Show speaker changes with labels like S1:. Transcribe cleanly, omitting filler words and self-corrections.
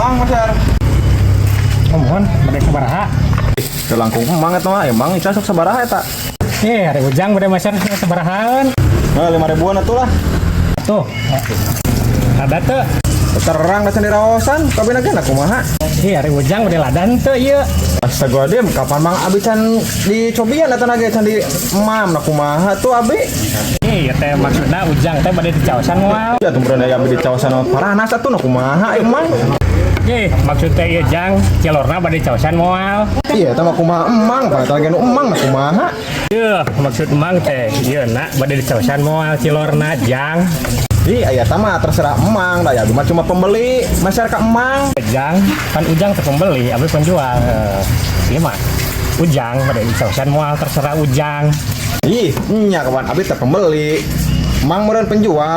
S1: Mang meser.
S2: Oh, muhun, bade sabaraha?
S1: Teu langkung Emang eta mah, emang ica sok sabaraha eta?
S2: Eh, ari Ujang bade meser sabarahaan?
S1: Nah, 5 ribuan atuh lah.
S2: Tuh. Ada tuh.
S1: Terang da can diraosan, kabeh ge na kumaha?
S2: Ih, ari Ujang bade lada henteu ieu?
S1: Astagfirullahaladzim, kapan Mang abi can dicobian eta ge can di emam na kumaha tuh abi?
S2: Ih, ieu teh maksudna Ujang teh bade dicaosan moal?
S1: Ya tuh aya abi dicaosan paranas atuh na kumaha emang?
S2: Ih, maksud teh ieu Jang, cilorna bade dicaosan moal?
S1: Iya, eta mah kumaha emang, pan eta ge nu emang na kumaha?
S2: Ieu, maksud Emang teh ieu na bade dicaosan moal cilorna, Jang?
S1: Ih, aya eta mah terserah emang, da ya abi mah cuma pembeli, masyarakat emang.
S2: Jang, kan Ujang teh pembeli, abi penjual. Ieu mah Ujang bade dicaosan moal terserah Ujang.
S1: Ih, nya kawan abi teh pembeli. Emang meureun penjual.